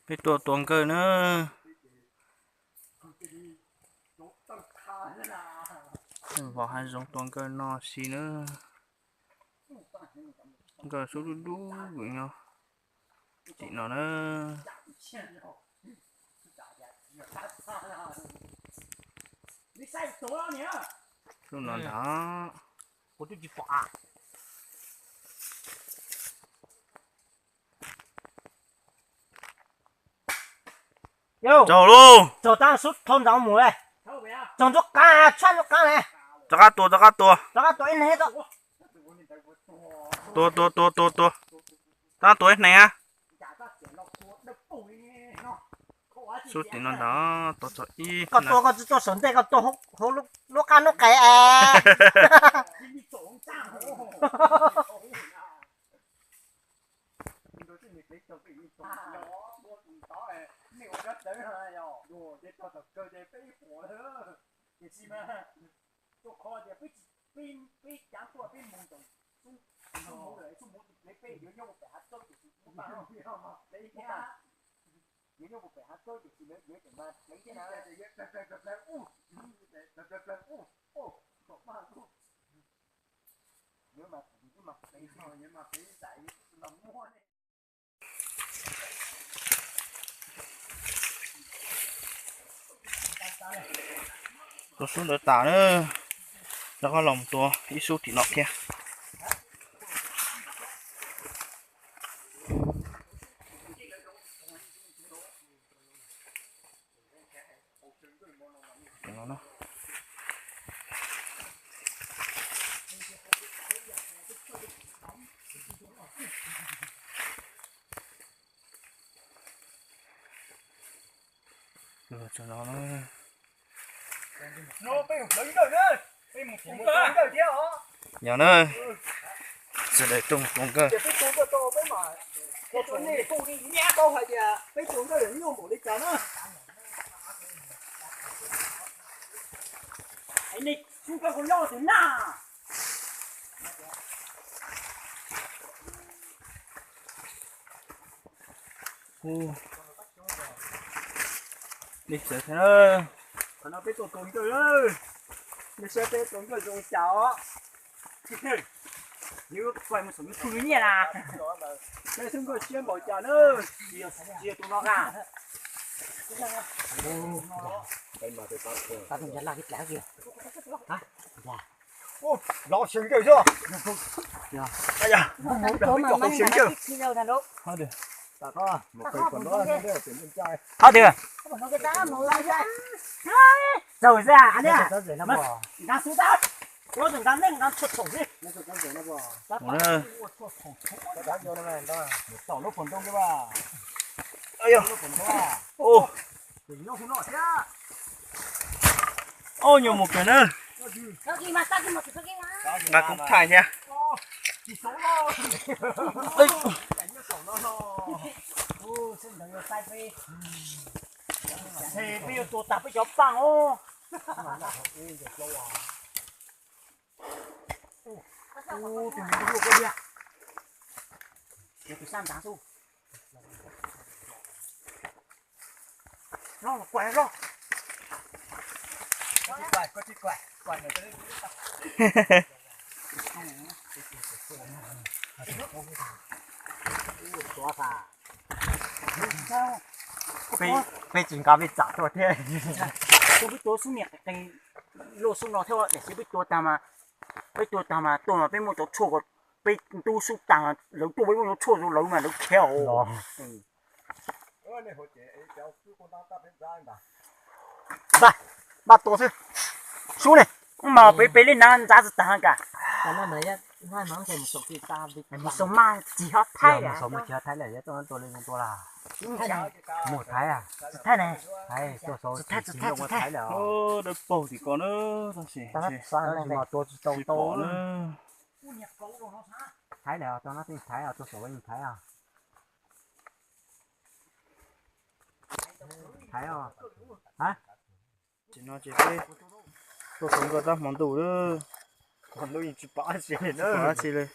Peb tuaj tua nkawj na. Vos hav zoov tua nkawj no si na. Nkawj sub dub dub vwm nyob tim no na. Lub no ntag. Tsaug lauj. Tsaug tab sub thau ntawd mus le. Tsaug ntsuab qaab, tshaj ntsuab qaab le. Rov qab tua, rov qab tua. Rov qab tua ib hneev. Tua tua tua tua tua. Rov qab tua ib hneev a. Sub tim no ntag, tua txog ib. Koj tua koj tsis tua saum ntej, koj tua hauv lub qab noob qes es. Tua sub ntawd tas na, rov qab los tua ib sub tim no thiab. Yog na, sawv daws tuaj mus tua nkawj. Li txawv thiab na. Qhov no peb tuaj tua nkawj na. Nej saib peb tua nkawj zoo cas os. Yuav kuaj mus saum YouTube nyiaj na. Peb xub nkawj siab npaum cas na. Tsis yog tus no a. Lov siab nkawj xwb. Hov twg? Txaus xwb a, nkag xwb tab. Lub tus nkag neej nkag tshuaj tshoom xwb. Ub, nyuam mus kawg na. Nqa kuv thaij thiab. Peb yuav tua tag peb cov paaj os. Tus ntawd tus hlub koj tiag. Yog tus sab nrad xwb. Los kuaj los. Peb tsis nqa peb txam tuaj thiab. Peb tuaj xub niag qe, luaj xub no thiab, tiam sis peb tua tag mas, peb tua tag mas tuaj mas peb muaj cov tshuaj, peb ntub xub tag lawv tuaj peb muaj cov tshuaj rau lawv mas lawv khiav os. Npaj tua xwb. Sub ne, mas peb peb li na ntxav tsis tag ka. Mus xaus mas tsis ho thaij, mus xaus mus tsis ho thaij lawm, tua li tua la. Mus thaij a. Tsis thaij ne. Thaij, tua xaus tsis thaij lawm. Dawb paug tim ko na, tab sis tua tsis tau tau na. Thaij lawm, tau no thaij, tua xaus yeej thaij os. Thaij os. Tam sim no ces peb tuaj xaus nkawj tab hmo ntuj lawm, hmo ntuj yeej tsis pom dab tsi li.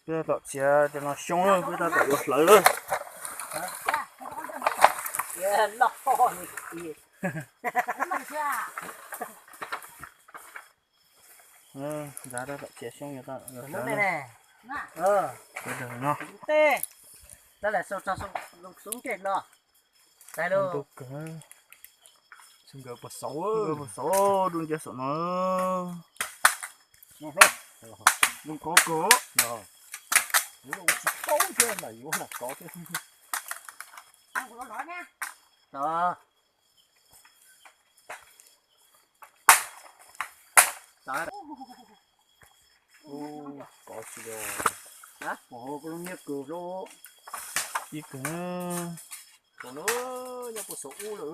Peb tab tom txiav cov no xyoob lawm, peb tab tom yuav hlawv lawm. Ntxav tab tom txiav xyoob yuav hlawv lawm. Sawv daws no. Ntau kawg. Xyoo nkawd puas xauv, puas xauv dub nciab saum no. Zoo kov kawg. Tsis paub thiab, lam yuav lam kov thiab. Kov tsis los. Ua koj lub nyiaj kawg los. Ib kawg na. Nyob puag saum ub lawm.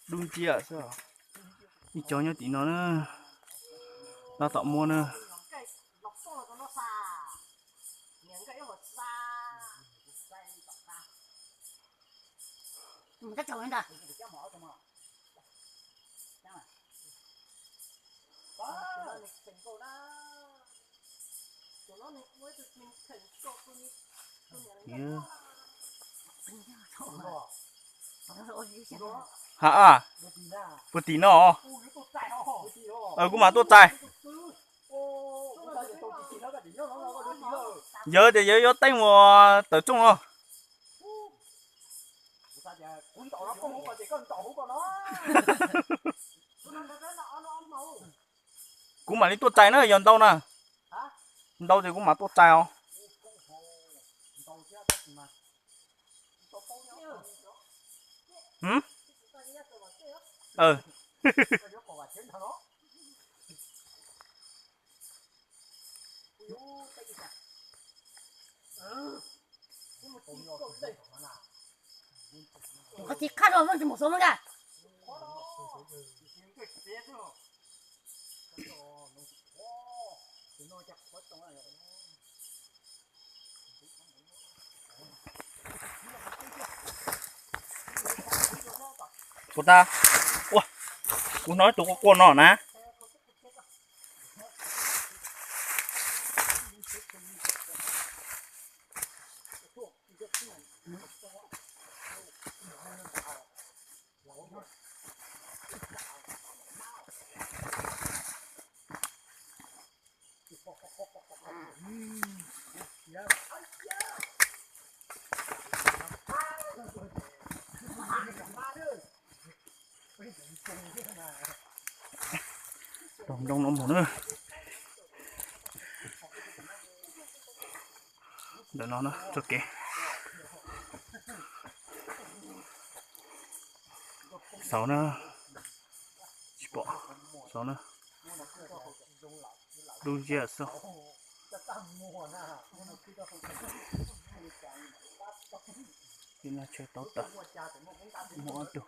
Dub nciab xwb. Ib co nyob tim no na. Tab tom muab na. Ha, puag tim no. Kuv mam tuaj txais. Yawg tias yawg yuav teeb mus tawm tsooj no. Kuv mam li tuaj txais na, yog ntau na. Ntau ces kuv mam tuaj txais os. Qhov tsis qab rau mus xov mus ka. Puas tas? Ua, kuv hnov tus quaj quaj no na. Tau nroo no mus na. Ntawm no na, txoj kev. Xauv na. Tsis pom. Xauv na. Dub nciab xwb. Ib no chaw tau tawm. Muaj ob tug.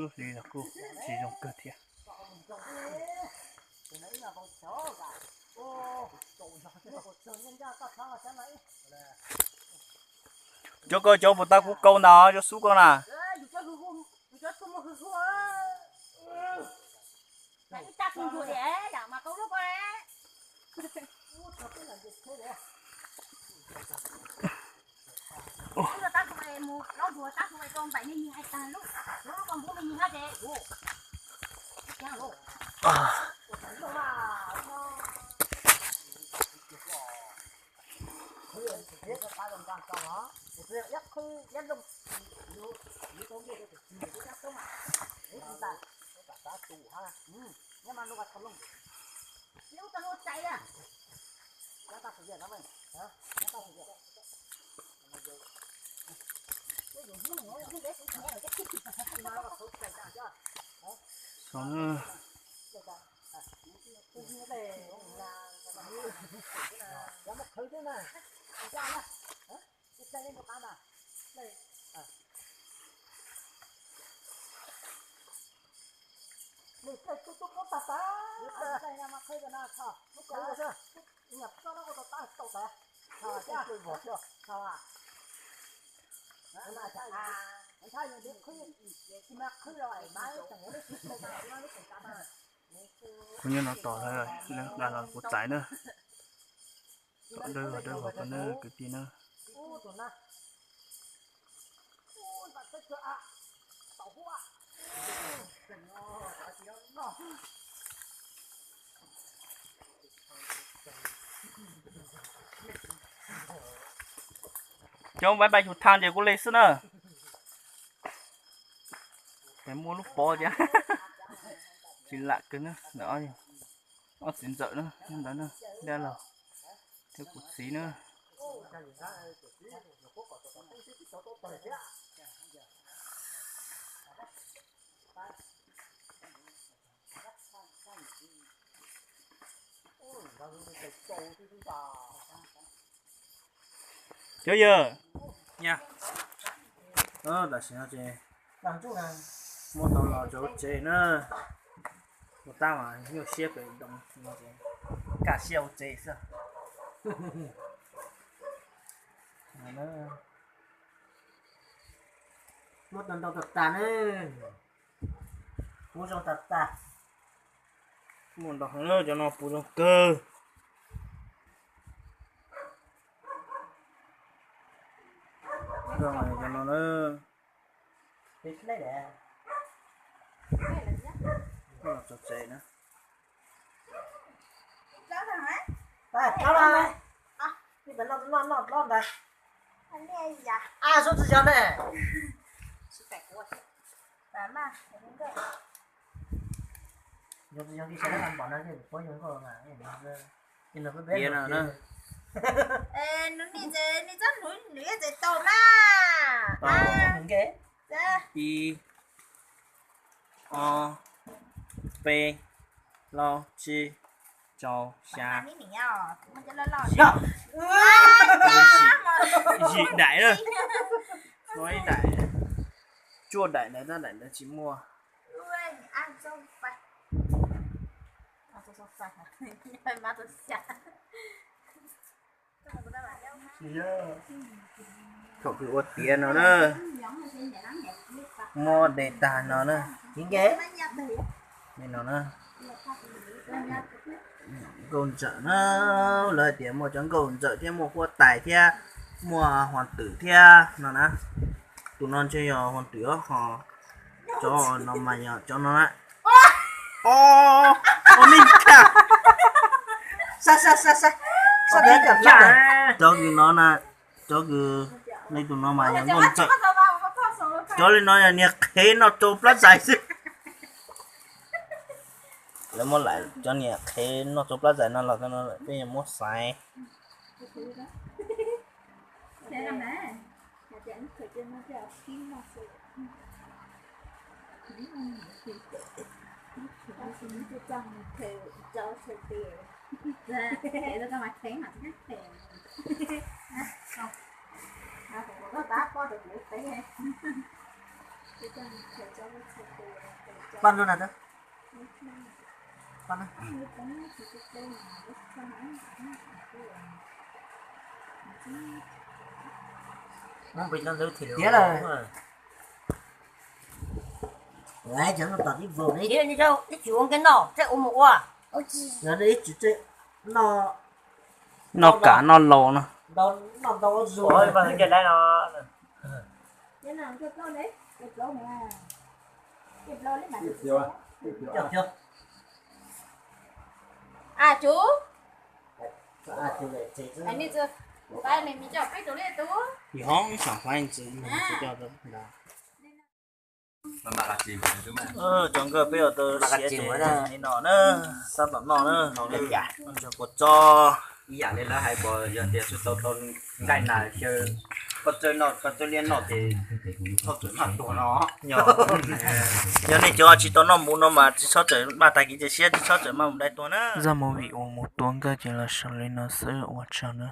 Lub hli no kuj tsis zoo kawg thiab. Cov ko cov puas tau kuv kau ntawd, cov xub ko na. Xauv na. Kuv nyob no tos lawv, lawv nqa los kuv txais na. Dawb dawb vog ko na kwv tij na. Cov pais pais xyum thaj ces kuv li xwb na. Pais muaj lub pov thiab. Tsis lam kawg na, ob txiv ntxawm na, nyob ntawd na, dab laug thiab kuv txiv na. Cov yawg, tam sim no ces muab tau los rau tsev na. Ua tab mas nyuaj siab pem doo, kaj siab ua tsev xwb. Muab tau ntau tas tas na, kuv zoo tas tas. Muaj ntau heev na, cov no puv zoo kawg. Cov no na. Tso tsev na. Tiav no na. Nws txob hnuv nws yeej txawm tau mas. Ib, ob, peb, plaub, tsib, rau, xya, yim daim na. Muaj ib daim, cuaj daim ntawd, tab daim ntawd tsis muaj. Thaum kws ua tiav no na, muab de tag no na. Li no na, nkauj ntxawm na, lawv hais tias muaj cov nkauj ntxawm thiab muaj huab tais thiab muaj hos twm thiab no na. Tus no ntshe yog hos twm os, ho cov no mas yog cov no na. Cov kws no na, cov kws, nej tus no mas yog nkauj ntxawm. Cov li no yog niag qhev noj tsau plab zais xwb. Lawv muab lawm cov niag qhev noj tsau plab zais no los, tej yog muab xaiv. Pab lub na, pab na. Tiav lawm. Cov no tom ib vog ne, ib tsis ua nkauj noj thiab ua mus ua. Yog ib tsis noj, noj kam noj laus no. Noj ntau zuag. Yog ib xav faib ntsis cov nkauj peb ua tau siav li no na, sab tom noj na, ntsag kua txob. Ib yam li lawv hais, yog tias tsis tau tau nqaij nas xyaw, koj txawj noj, koj txawj liab noj ces txhob txawm maj tuag no. Yog nej cov tsis tau noj mus no mas tsis txhob txawm maj tag kev cia siab, tsis txhob txawm maj mus dai tuag na. Zaj movie uas mus tua nkawj ces los xaus li no xwb, ua tsaug na.